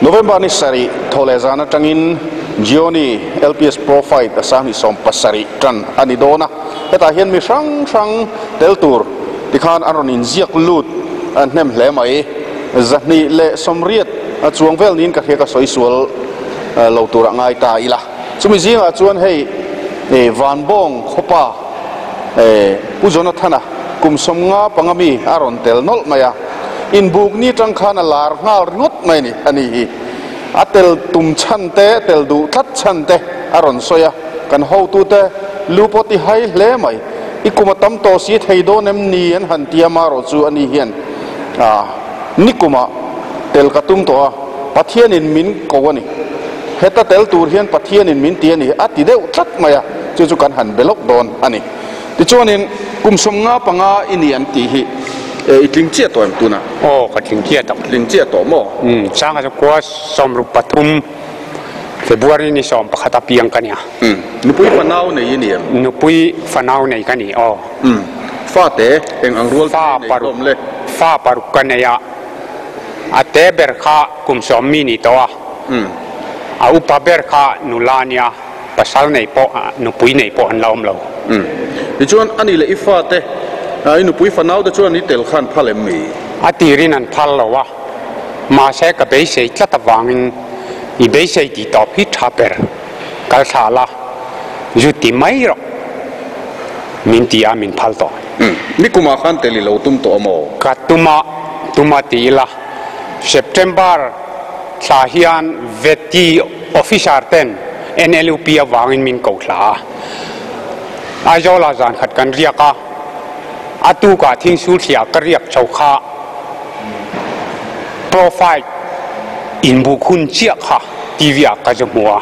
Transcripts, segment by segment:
November ni sarih thawhleh zan atangin Gionee LPS Pro Fight a sanghnih 70 tan a ni dawn a, hetah hian mi hrang hrang tel tur tikhan an rawn inziak lut hnem hle mai. 280 a chuang vel niin ka hria ka sawi sual lo tur a ngai ta ila. Chumi zingah chuan hei Vanbawng khawpa Pu Jonathana kum 55 mi a rawn tel nawlh mai a, inbuk ni tang khan a lar nghal ringawt mai a ni a ni hi. A tel tum chhan te, tel duh tlat chhan te a rawn sawi a, kan hotute lu pawh ti hai hle mai. I kum a tam tawh si thei dawn em ni an han ti a, marawh chu ani hian nikumah tel ka tum tawh a, Pathianin min ko a ni. Heta tel tur hian Pathianin min ti a ni a ti deuh tlat mai a, chu chu kan han be lawk dawn a ni. Tichuanin kum 55 i ni an tih hi i tling chiah tawh em tunah? Aw, ka tling chiah tawh. Tling chiah tawh maw? Umm, sanga chu khua 63 February ni 11 a piang ka nia. Umm, nupui fanau nei i ni em? Nupui fanau nei ka ni, aw. Umm, fate eng ang rual te nei hlawm le? Fa paruk ka nei a, a te ber kha kum 10 mi ni tawh a, a upa ber kha nula a nia. Pasal nei pawh, nupui nei pawh an la awm lo. Umm. Tichuan, a ni leh i fate, i nupui fanau te chuan i tel khan phal em mi? A tirin an phal lo a, mahse ka beisei tlat avangin i beisei tih tawp hi tha ber, kal thlah la, zu ti mai rawh min ti a, min phal tawh. Umm. Nikumah khan tel i lo tum tawh a maw? Ka tum a, tum a ti ila, September thla hian Vety Officer ten NLUP avangin min ko hla a. Aizawlah zan khat kan riak a, a tukah thingsul thliah ka riak chho kha profile inbuk hun chiah kha TV ah ka zu hmu a,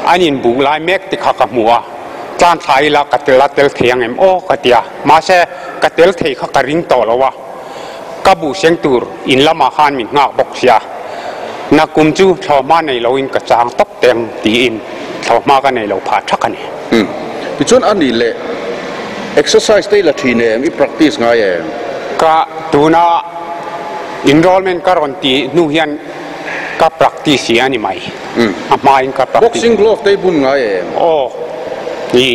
an inbuk lai mek te kha ka hmu a, tlan thla ila ka tel a tel thei ang em aw ka ti a, mahse ka tel thei kha ka ring tawh lo a. Ka buh seng tur in lamah khan min nghak bawk sia, nakum chu thlawhhma nei loin ka chang tawp teng tiin thlawhhma ka nei lo phah thak a ni. Umm. Tichuan a nih leh exercise te i la thin em? I practice ngai em? Ka tuna enrollment ka rawn tih hnu hian ka practice hi a ni mai. Umm. A hmain ka practice. Boxing glove te i bun ngai em? Aw. I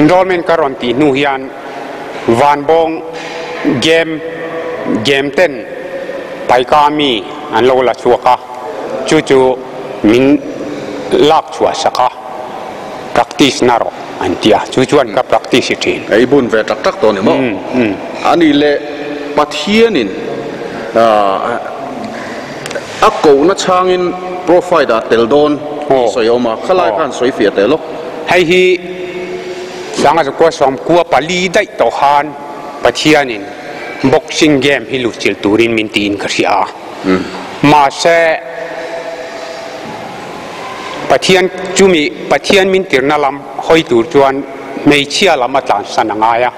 enrollment ka rawn tih hnu hian Vanbawng game game ten paika mi an lo la chhuak a, chu chu min lak chhuah sak a, practice na rawh an ti a, chu chuan ka practice i thin. I bun ve tak tak tawh ni maw? A nih leh Pathianin a kohna chhangin profile ah tel dawn tih sawi a awm a, khalai khan sawi fiah teh lawk. Hei hi. Sanga zakua 94 daih tawh khan Pathianin boxing game hi luhchilh turin min tiin ka hria a. Mahse, Pathian chumi Pathian min tirna lam hawi tur chuan hmeichhia lam a tlansan a ngai a.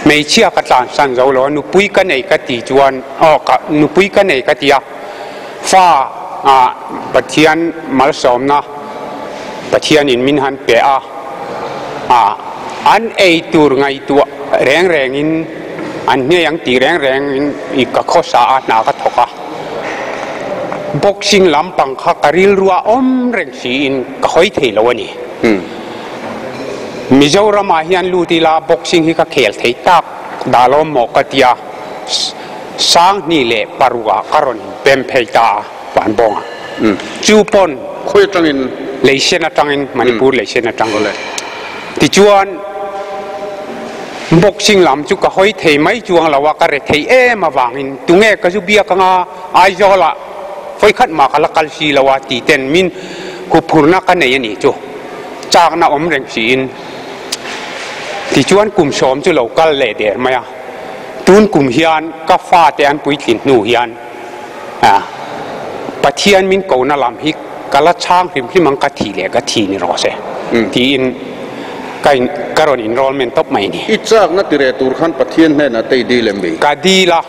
Hmeichhia ka tlansan zo lo a, nupui ka nei ka ti chuan aw ka nupui ka nei ka ti a, fa ah Pathian malsawmna Pathianin min han pe a, ah an ei tur ngaihtuah reng rengin an hne ang tih reng rengin i ka khawsa a, hna ka thawk a. Boxing lampang kha ka rilru a awm reng siin ka hawi thei lo a ni. Mizoramah hian lut ila boxing hi ka khel thei tak dah lo maw ka tia. 2006 ah ka rawn pem phei ta a Vanbawngah. Chu pawn Khawi atangin? Leisen atangin, Manipur Leisen atang. Tichuan boxing lam chu ka hawi thei mai chuang lo a, ka re thei em avangin tunge ka zu biak anga Aizawlah vawikhat mah ka la kal si lo a tih ten min huphurna ka nei a nih chu chakna awm reng siin. Tichuan kum 10 chu lo kal leh der mai a. Tun kum hian ka fate an puitlin hnu hian Pathian min kona lam hi ka la chhang hlim hlim ang ka thi leh ka thi ni rawh se tiin ka in ka rawn enrollment tawp mai ni. I chakna ti reh tur khan Pathian hnenah te i dil em mi? Ka dil a,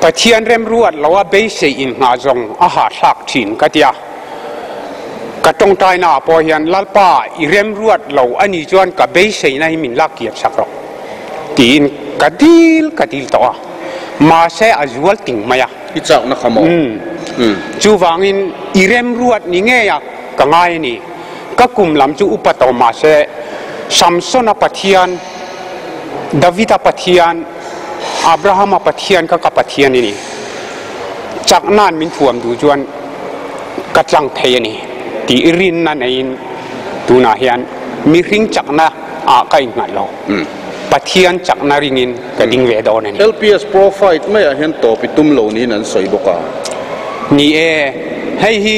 Pathian remruat lo a beisei inngah zawng a hahthlak thin ka ti a, ka tawngtaina ah pawh hian Lalpa i remruat lo a nih chuan ka beiseina hi min lak kian sak rawh. Tiin ka dil ka dil tawh a. Mahse a zual ting mai a. I chakna kha maw? Umm. Chuvangin i remruat ni ngei a ka ngai a ni. Ka kum lam chu upa tawh mahse Samsona Pathian, Davida Pathian, Abrahama Pathian kha ka Pathian i ni. Chakna'n min thuam duh chuan ka tlang thei a ni tih i rinna neiin tunah hian mihring chakna ah ka innghat lo. Pathian chakna ringin ka ding ve dawn a ni. LPS Pro Fight maiah hian tawp i tum lo niin an sawi bawk a. Ni e, hei hi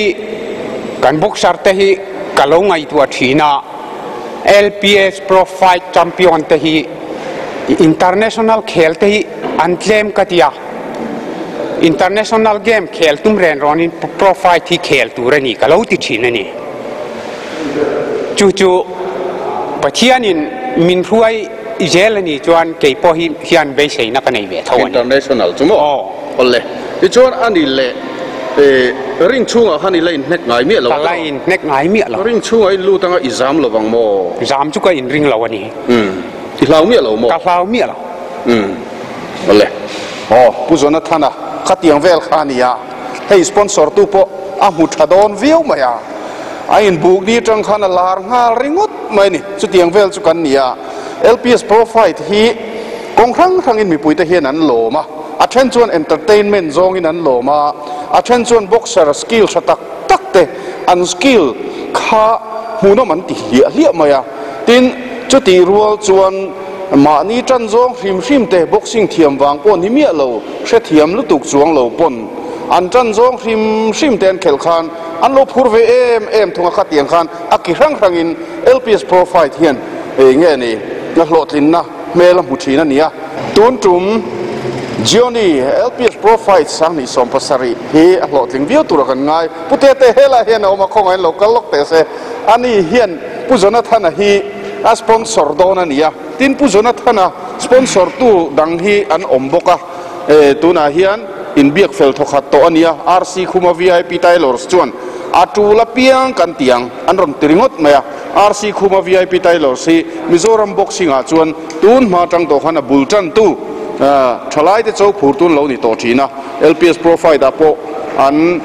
kan boxer te hi ka lo ngaihtuah thin a, LPS Pro Fight champion te hi international khel te hi an tlem ka ti a, international game khel tum ren rawnin Pro Fight hi khel tur a ni ka lo ti thin a ni. Chu chu Pathianin min hruai zel a nih chuan kei pawh hi hian beiseina ka nei ve tho a ni. International chu maw? Aw. Awle. Tichuan a ni leh ring chhungah khan i la inhnek ngai miah lo a Ka la inhnek ngai miah lo. Ring chhungah i lut anga i zam lo vang maw? Zam chu ka inring lo a ni. Umm. I hlau miah lo maw? Ka hlau miah lo. Umm. Awle. Aw, Pu Jonathana khatiang vel kha a ni a. Hei sponsor tu pawh a hmu tha dawn viau mai a, a inbuk ni atang khan a lar nghal ringawt mai a ni. Chutiang vel chu kan ni a, LPS Pro Fight hi kawng hrang hrangin mipuite hian an lawm a, a then chuan entertainment zawngin an lawm a, a then chuan boxer skill tha tak tak te an skill kha hmuhnawm an ti hliah hliah mai a. Tin, chutih rual chuan mahni tan zawng hrim hrim te boxing thiam vang pawh ni miah lo, hrethiam lutuk chuang lo pawn an tan zawng hrim hrim te an khelh khan an lo phur ve em em thung a, khatiang khan a ki hrang hrangin LPS Pro Fight hian ei nge ni a hlawhtlinna hmel a hmu thin a ni a. Tun tum Gioni LPS Pro Fight 2017 hi a hlawhtling viau tura kan ngai. Pu Tete helaiah hian a awm a, khawngaih in lo kal lawk teh se. Ani hian Pu Jonathana hi a sponsor dawn a ni a, tin Pu Jonathana sponsor tu dang hi an awm bawk a, e tunah hian inbiak fel thawkhat tawh a ni a, RC Khuma vip Tailors chuan a tul apiang kan ti ang an rawn ti ringawt mai a, RC Khuma vip Tailors hi Mizoram boxing ah chuan tun hma tang tawh khan a bul tan tu thalai te cho phur tun lo ni tawh thin a, LPS Pro Fight ah pawh an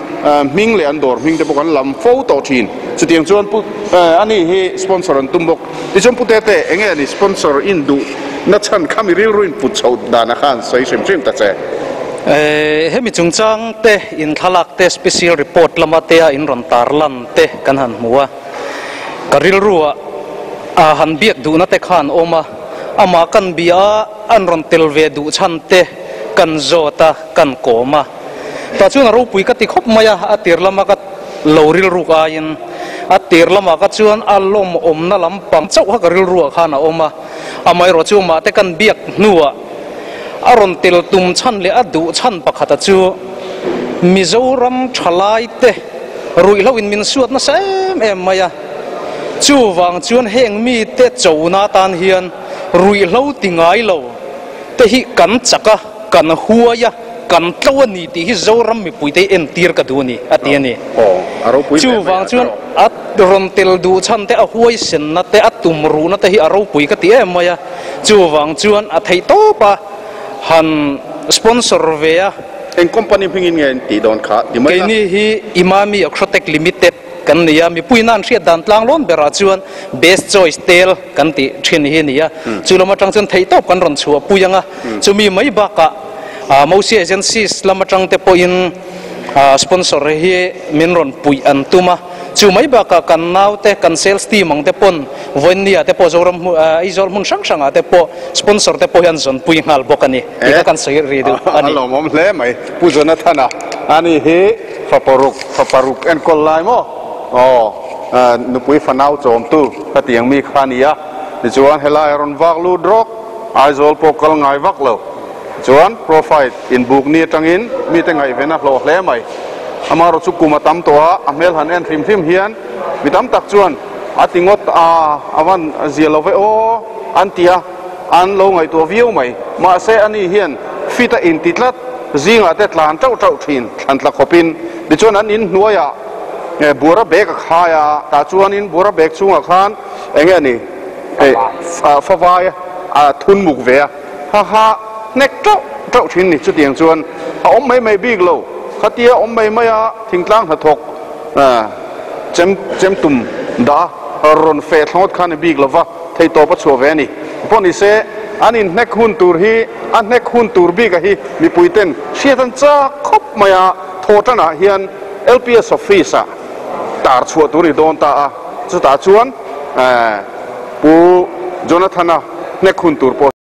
hming leh an dawr hming te pawh kan lam fo tawh thin. Chutiang chuan pu ani hi sponsor an tum bawk. Tichuan Pu Tete, enge ani sponsor in duh na chhan kha mi rilru in put chho dan a khan sawi hrim hrim ta che. Hemi chungchang te in thlalak te special report lama te a in rawn tar lan te kan han hmu a. Ka rilru ah a han biak duhna te khan awm a, amah kan bia a an rawn tel ve duh chhan te kan zawt a, kan kawm a. Tah chuan a ropui ka ti khawp mai a, a tir lama ka lo rilruk aiin a tir lamah ka chuan a lawmawmna lampang chauh kha ka rilruah khan a awm a, amaherawh chu mahte kan biak hnuah a rawn tel tum chhan leh a duh chhan pakhata chu Mizoram thalaite ruihhlo in min suat nasa em em mai a, chuvang chuan heng mite chona atan hian ruihhlo ti ngai lo te hi kan chak a, kan huai a. Kan tlo a ni tih hi Zoram mipuite hi entir ka duh a ni, a ti a ni. Chuvang chuan a rawn tel duh chhan te, a huaisenna te, a tum ruhna te hi a ropui ka ti em mai a. Chuvang chuan a theih tawp a han sponsor ve a. Eng company hmingin nge an tih dawn kha ti mai la. Keini hi Imami Agrotech Limited kan ni a, mipuiin an hriat dan tlang lawn berah chuan Best Choice Tel kan tih thin hi a ni a. Chu lam atang chuan theih tawp kan rawn chhuah pui ang a, chumi mai bakah Mosi Agencies lam atang te pawhin sponsor hi min rawn puih an tum a, chu mai bakah kan naute kan sales team ang te pawn Vawinia te pawh Zoram Aizawl hmun hrang hrangah te pawh sponsor te pawh hi an zawn pui nghal bawk a ni tih kha kan sawi ri duh a ni. A lawmawm hle mai Pu Jonathana ani hi faparuk faparuk enkawl lai maw aw nupui fanau chawmtu khatiang mi kha a ni a, tichuan helai a rawn vak lut rawk Aizawl pawh kal ngai vak lo. Chuan profile inbuk ni atangin mite ngaihven a hlawh hle mai. Amaherawh chu kum a tam tawh a, a hmel han en hrim hrim hian mi tam tak chuan a ti ngawt a, a van zia lo ve aw an ti a, an lo ngaihtuah viau mai. Mahse ani hian fit a inti tlat, zingah te tlan tauh tauh thin thlan tla khawpin. Tichuan an inhnuaiah buara bag a khai a, tah chuanin buara bag chhungah khan eng nge a ni favai a thun muk ve a. Ha ha, hnek teuh ṭeuh ṭhin ni. Chutiang chuan a awm mai mai bik lo. Khatia awm mai mai a thingtlang hnathawk chem chem tum dah a rawn feh thlawt kha ni bik lova theihtawp a chhuah ve a ni. Pawh ni se an inhnek hun tur hi a hnek hun tur bik a hi mipui ten hriat an chak khawp mai a, thawhtanah hian LPS office ah tar chhuah tur ni dawn ta a, chutah chuan Pu Jonathana hnek hun tur pawh.